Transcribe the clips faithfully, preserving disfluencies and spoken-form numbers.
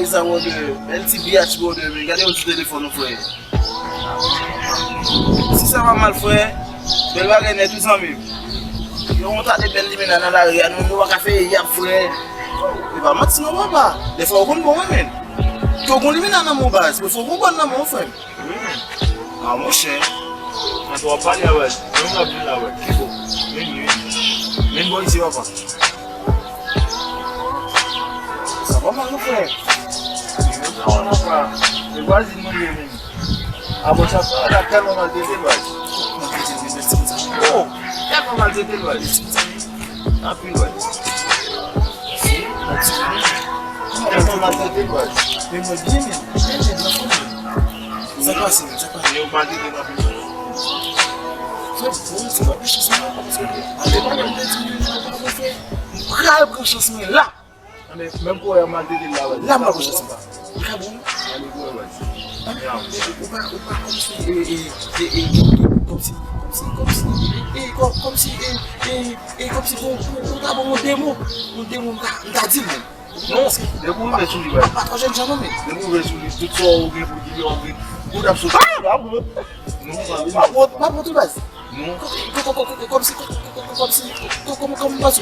Sa, brother, bèl ti biyatch, brother, men gade yon ti telefòn ou, frè. Si sa pa mal, frè, bèl bagay nèt, wi, zanmi m. Yon ta de bèl limena nan lari a, nou, nou pa ka fè yap, frè. E pa manti non, papa. Dèfwa ou konn bon, wi, men. Ke w gon limena nan men w, baz, dèfwa ou gon bòn nan men w, frè m. Wi, men. A, monchè. Mwen twò pale a, baz. Mwen m ap vin la, baz. Ki fo? Vin, vin. Vin bò isi, papa. Sa pa mal, non, frè. Non, non, pa. Se vwazin mwen ye, men. A, bon, sa, sa, la tèlman maltrete l, baz. Oh, tèlman maltrete l, baz. Anpil, baz. Tèlman maltrete l, baz. Men mwen byen, men. Byen, men, nan fon, men. Sa k pase, men? Sa k pase? Yo maltrete m anpil, baz. Frè, bon, se pa pran chans mwen la, paske ale pa nan tèt mwen, frè. M pral pran chans mwen la. Anben, menm pou wè maltrete l la, baz. La m pa konn sa se pa. Li ka bon. Ale pou wè, baz. Ou pa, ou pa kòmsi, e, e, e, e, e, kòmsi, kòmsi, kòmsi, e, e, kò-, kòmsi, e, e, e, kòmsi pou, pou, pou ta bon yon demo, yon demo, m ta, m ta di l, men. Non, depi w rive sou li, baz. Pa twò jènjan, non, men. Depi w rive sou li, tout sa w gen pou di yo, w ap soti. Ah, pa bon. Non, pa bon. Pa bon, pa bon tou, baz. Non. Kò-, kò-, kò-, kò-, kò-, kòmsi, kò-, kò-, kò-, kòmsi, kò-, kòman, kòman w panse?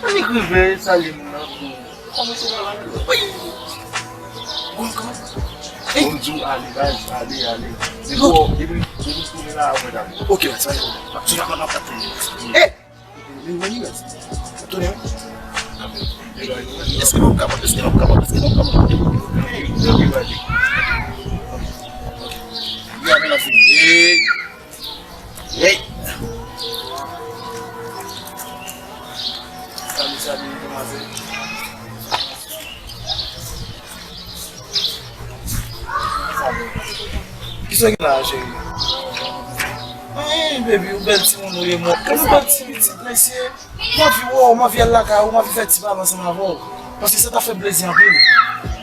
Annik rive, salye moun nan pou kòmanse travay. Wi. Bon, kòman? Ey. Bon, di w ale, baz, ale, ale. Depi w, depi, depi w tounen la, mwen dakò. Ok, baz, baz, baz. Sou la, mwen ap tann. Ey! Vin, vin, baz. Tounen, wi. Èske m ap kapab, èske m ap kapab, èske m ap kapab? Ey, ey, ey, ey. Gade la fini. Ey. Ey! Salut, salut, demwazèl. Kisa w gen la, cheri? Anyen, baby, ou bèl timoun ou ye, mwen. Kòm ou bèl ti pitit, mesye. M anvi wè w, m anvi al lakay ou, m anvi fè ti pale ansanm avè w. Paske sa t ap fè m plezi anpil.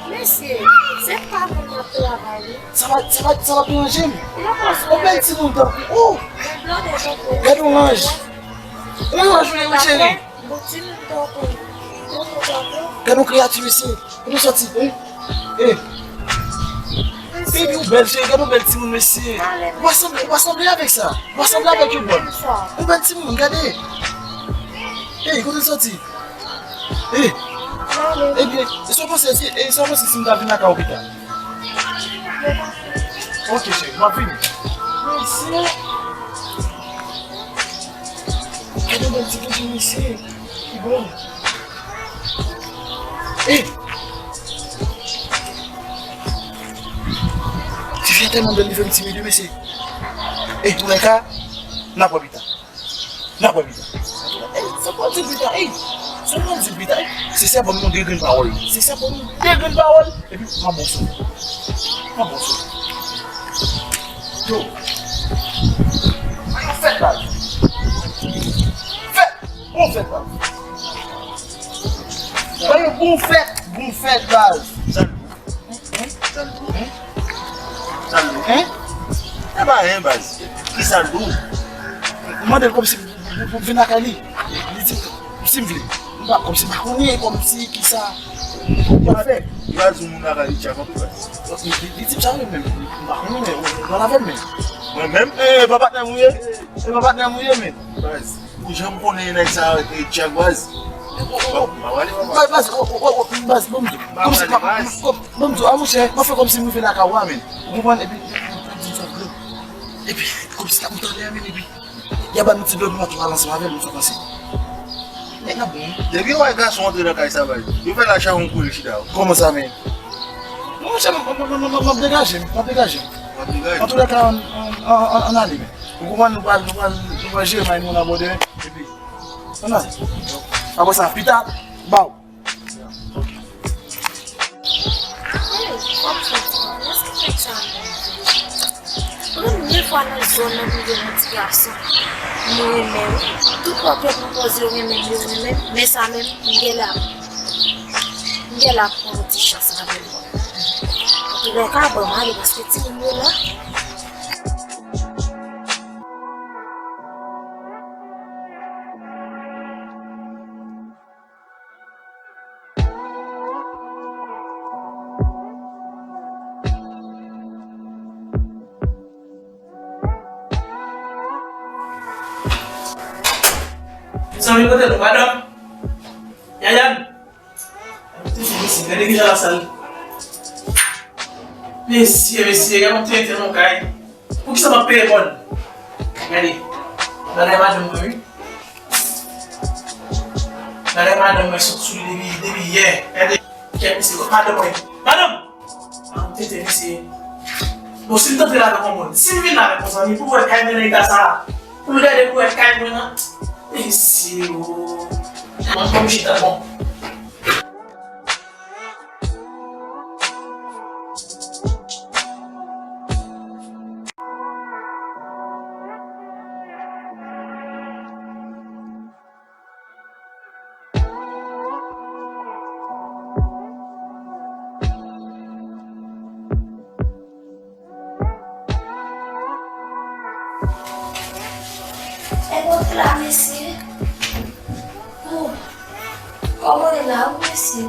Mesye, se pa pou m ap travay, wi. Sa pa, sa pa, sa pa deranje m. Yon bèl timoun tankou ou. Gade yon anj. Yon anj ou ye, wi, cheri. Gade yon kreyati, mesye. Kote w soti, hein? Eh. Baby, ou bèl, cheri, gade yon bèl timoun, mesye. Ou pa sanble, ou pa sanble avèk sa. Ou pa sanble avèk yon bòn. Yon bèl timoun, gade. Ey, kote l soti? Ey. Ebyen, e sa w panse, e sa w panse si m ta vin lakay ou pita? Ok, cheri, m ap vini. Mesye. Gade yon bèl ti bouji, mesye. Ki bòn. Ey! Tifi a tèlman bèl, li fè m timide, mesye. Ey, toulèka, n ap wè pita. N ap wè pita. Ey, sa pral di pita, ey. Sa pral di pita, ey. Se sèl ban m yon de grenn pawòl. Se sèl ban m yon de grenn pawòl. Epi, m ap bon sou. M ap bon sou. Yo. Fèt, baz. Fèt. Bon fèt, baz. Bon fèt, bon fèt, baz. Sa l dou? Sa l dou? Sa l dou? Hein? E pa anyen, baz. Ki sa l dou? M mande l kòmsi pou, pou, pou vin lakay li. Li di m si m vle. M pa kòmsi m pa konnen kòmsi ki sa pou m fè. Li pa di moun lakay li tchak anpil, baz. Li, li, li di m sa, men m pa konnen, men ou pral avè m, men. Mwen menm, e pa patnè m ou ye? E pa patnè m ou ye, men. Baz. Ou janm konnen nèg sa, e, Jack, baz. Baz, baz, o, o, o, o, baz, bon, m di, kòmsi, kòm, bon, m di, a, monchè, m ap fè kòmsi m rive lakay ou a, men. Ou konprann? Epi, epi, kòmsi ta kontan lè a, men, epi, y a ban nou ti dlo, nou ap pale ansanm avè l, nou fè panse. Nèg la bon. Depi yo wè gason antre nan kay sa, baz, yo fè lachawon kouri chita. Kòman sa, men? Non, monchè, m, m, m ap degaje m, m ap degaje m. W ap degaje? Antoulèka, ann, ann, ann, ann ale, men. Ou konprann, nou pral, nou pral, nou pral jere may nou nan bòdè, epi, ann ale. Apre sa, pita, baw. Hey, fòk fè ti bagay. Èske fè ti bagay? Premye fwa nan zòn nan m gen yon ti gason m renmen wi. Tout lòt yo pwopoze yo renmen m, yo renmen m, men sa menm, m genlè ap, m genlè ap pran yon ti chans avè l. Antoulèka, ban m ale paske timoun yo la. Zanmi, kote nou, madanm? Yanyan. Mesye, gade kijan lasal. Mesye, mesye, gade yon tenten nan kay. Poukisa m ap peye mòn? Gade. Bagay madanm mwen, wi. Bagay madanm mwen sot sou li depi, depi yè. Gade. Kèt misye, kot madanm mwen? Madanm! An tete misye. Bon, si m t antre la avèk yon moun, si m vin la avèk yon zanmi, pou l wè kay mwen nan eta sa a, pou l gade pou l wè kay mwen nan, mesye o. Mwen, kòm chita, bon. E kote la, mesye? Oh, kòman e la, wi, mesye?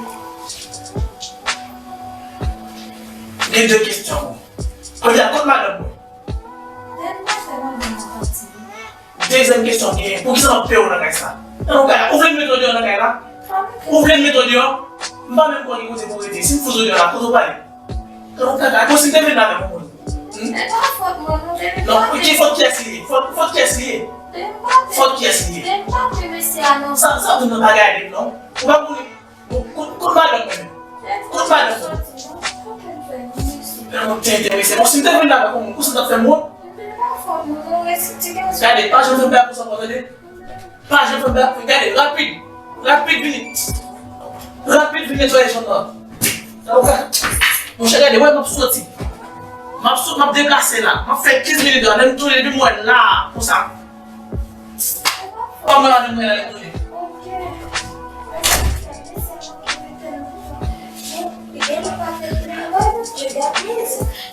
Gen de kesyon. Kounye a, kot madanm mwen? Depi maten, madanm mwen pati. Dezyèm kesyon m genyen, poukisa m ap peye w nan kay sa? Nan yon kay la, ou vle m mete w deyò nan kay la? Ou vle m mete w deyò? M pa menm kwè gen kote pou w rete. Si m fout ou deyò la, kote w prale? Nan yon kaka, konsi m te vin la avèk yon moun. Hmm? E pa fòt mwen, non, depi maten. Non, ki fòt kiyès li ye? Fòt, fòt kiyès li ye? Depi maten. Fòt kiyès li ye? Depi maten, mesye a, non. Sa, sa w di m nan pa gade m, non. Ou pa konnen. Bon, kot, kot madanm mwen? Kot madanm mwen? Fè yon tenten, mesye. Bon, si m te vin la avèk yon moun, konsa m t ap fè m wont? Gade, pa janm fè m bagay konsa ankò, tande? Pa janm fè m bagay, gade, rapid. Rapid vini. Rapid vini netwaye zòn nan. Monchè, gade, wè, m ap soti. M ap sot, m ap deplase la. M ap fè kenz minit la. Lè m tounen, depi m wè la, konsa. Kòman madanm mwen ale tounen?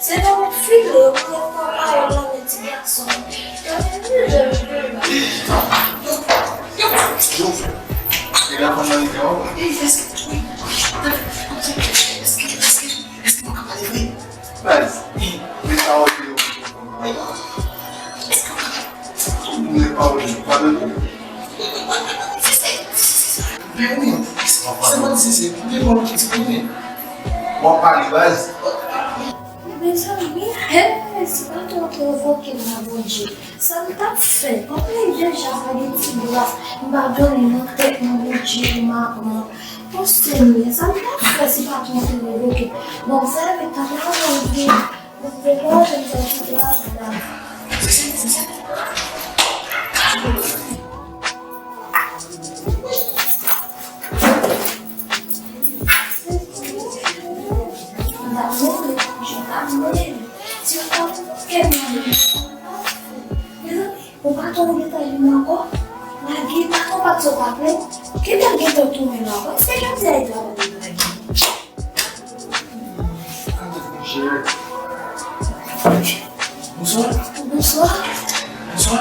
Se nan yon file, ou gen yon pawòl nan men ti gason. Yo, yo, yo, yo. Yo, yo, yo. Nèg la konn nan lide, wi. Èske, èske, èske, èske, èske mwen ka pale vre? Baz, men pawòl yo. Èske w kapab? Tout moun gen pawòl yo, pa de pwoblèm. Men wi, se mwen ki sensè, men mwen ki di konnen. W ap pale, baz. Mezanmi, hey, si patwon te revoke m nan Bondye, sa m t ap fè? Konbyen deja sa gen ti bra, m pa donnen nan tèt mwen, Bondye, m ap pran. O Senyè, sa m t ap fè si patwon te revoke m? Bon, sèvis ta travay byen. Bon, se bon, se bon, se bon, se bon. M pa mouri, je pa mouri. Si w pa mouri, kè m nan mouri. Mezanmi, ou pa tonbe nan tèt mwen ankò? Lage, pa konn pa t sot apre. Ki tan gentan tounen la ankò? Èske Jodi a li travay li lage? Bonswa. Bonswa. Bonswa.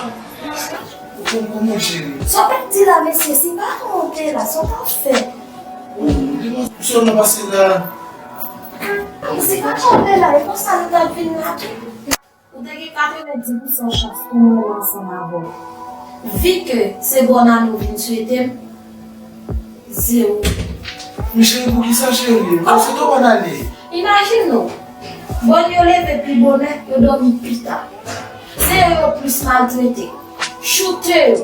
Ou kòm, kòman, cheri? Sa w ap di la, mesye, si pa monte la, sa w t ap fè? Oh, depi sou nan pase la. Si pa monte la, e konsa nou t ap vin la tou. Ou te gen katrevenndis pousan chans pou mwen ansanm avè w. Vi ke se bòn ane w vin swete m, zewo. Men cheri, poukisa, cheri? M pa swete w bòn ane. Imajine w, bòn yo leve pi bonè, yo dòmi pi ta. Se yo yo plis maltrete. Choute yo.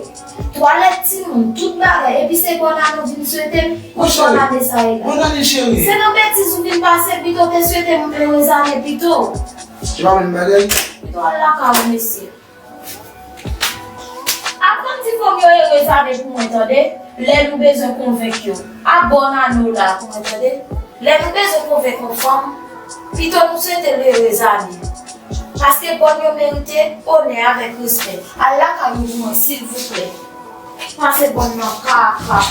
Twalèt timoun, tout bagay, epi se bòn ane w vin swete m, kot bòn ane sa ye la? Bòn ane, cheri. Se nan betiz ou vin pase, pito w te swete m erez ane pito. Se pa menm bagay? Pito w al lakay ou, mesye. Aprann ti fanm yo erez ane pou mwen, tande. Lè nou bezwen konvenk yo. Ap bòn ane w la pou mwen, tande. Lè nou bezwen konvenk yon fanm, pito nou swete l erez ane. Paske bòn yo merite onè avèk respè. Al lakay ou pou mwen, silvouplè. Pase bòn nan kaka.